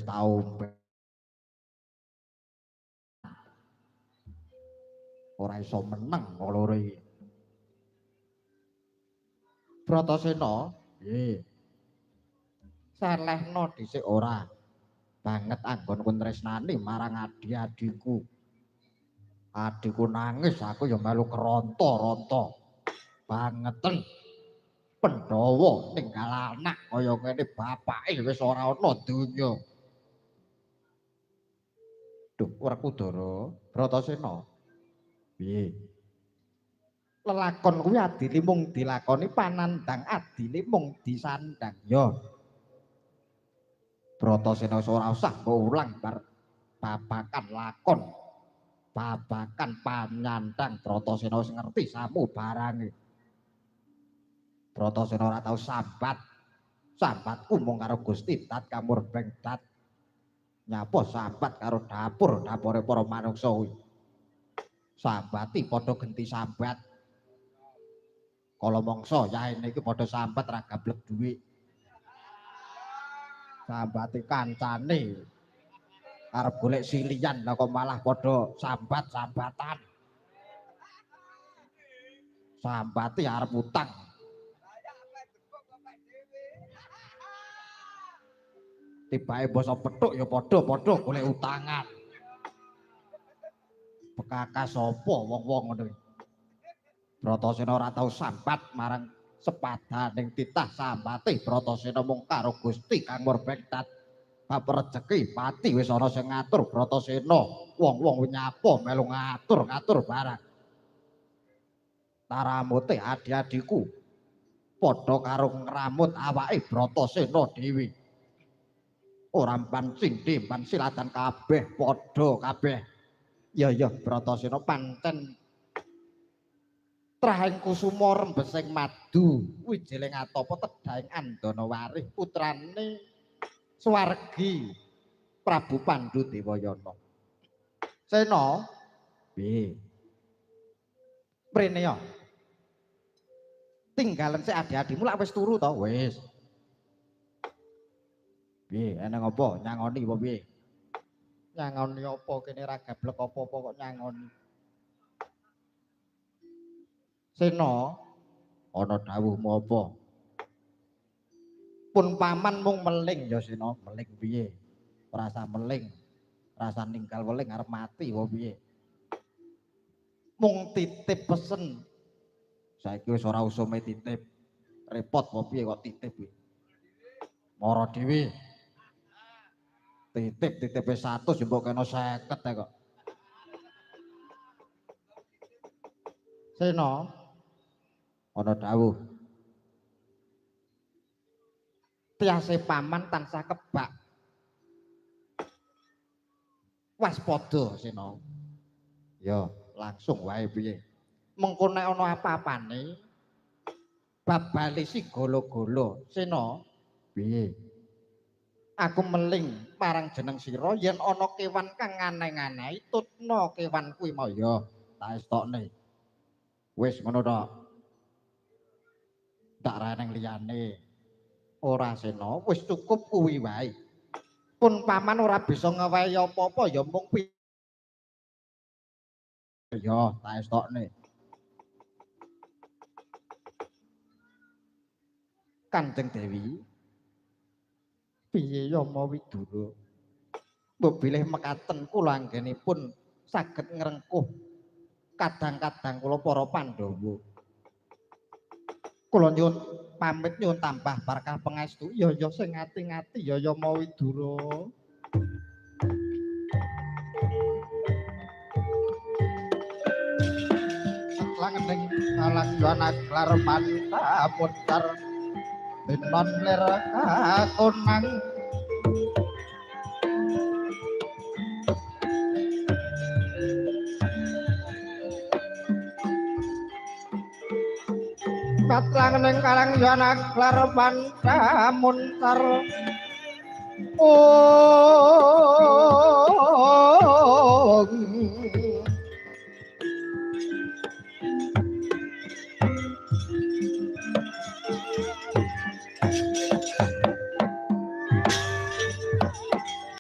tak ombe. Ora iso meneng loro iki. Bratasena, nggih. Selehno dhisik ora. Banget anggonku tresnani marang adi-adiku. Adikku nangis, aku ya melu keronto-ronto. Bangeten. Pandhawa ninggal anak kaya ngene bapake wis ora ana donya. Duh, Werkudara, Bratasena. Piye? Lelakon kuwi adile mung dilakoni, panandhang adile mung disandhang. Ya. Bratasena wis ora usah mbok ulang bar babakan lakon. Babakan panyandhang Bratasena wis ngerti samu barange. Bratasena ora tau sambat. Sambatku mung karo Gusti Dat Kamurbeng Dat. Nyapa sambat karo dapur, dapure para manungsa kuwi. Sambati padha genti sambat. Kala mangsa yaene iki padha sambat ra gablek dhuwit. Sambati kancane. Arep golek silian lah kok malah padha sambat-sambatan. Sambati arep utang. Tibake basa pethuk ya padha-padha golek utangan. Bekakas sapa wong-wong ngono iki. Bratasena ora tau sambat marang sepadaning titah sambate Bratasena mung karo Gusti Kang Murbeng Dat. Bab rejeki pati wis ana sing ngatur Bratasena. Wong-wong nyapa melu ngatur-ngatur barang. Taramute adi-adiku padha karo ngramut awake Bratasena dhewe. Ora mpan sindhe mpan silatan kabeh padha kabeh. Ya ya Bratasena pancen trahing kusuma rembesing madu wijiling atapa tedhaing andana warih putrane swargi Prabu Pandu Dewayana. Sena piye? Mrene ya. Tinggalen sik adi-adimu lak wis turu to? Wis. Piye eneng apa nyangoni apa piye? Nyangoni apa kene ra gablek apa-apa kok nyangoni. Sena ana dawuhmu apa? Pun paman mung meling ya Sena, meling piye? Rasa meling, rasa ninggal weling arep mati apa piye? Mung titip pesen. Saiki wis ora usume titip. Repot apa piye kok titip kuwi? Mara dhewe. Titip titipe 100 ya mbok kena 50 ae kok. Sena ana dawuh. Tiase paman tansah kebak. Waspada Sena. Ya, langsung wae piye. Mengko nek ana apa-apane bab bali si golo-golo. Sena piye? Aku meling marang jeneng sira yen ana kewan kang aneh-aneh tutna kewan kuwi mau ya tak estokne. Wis ngono tok. Tak ra nang liyane. Ora Sena, wis cukup kuwi wae. Pun paman ora bisa ngewehi apa-apa ya mung ya tak estokne. Kanjeng Dewi piye Yama Widura? Mbok bilih mekaten kula anggenipun saged ngrengkuh kadang-kadang kula para Pandhawa. Kula nyuwun pamit nyuwun tambah berkah pangestu. Ya ya sing ati-ati ya Yama Widura. Langening alang klar pantamutar tinon lir kakonang. Katlangening karang yana klar pantamuntar. Oh.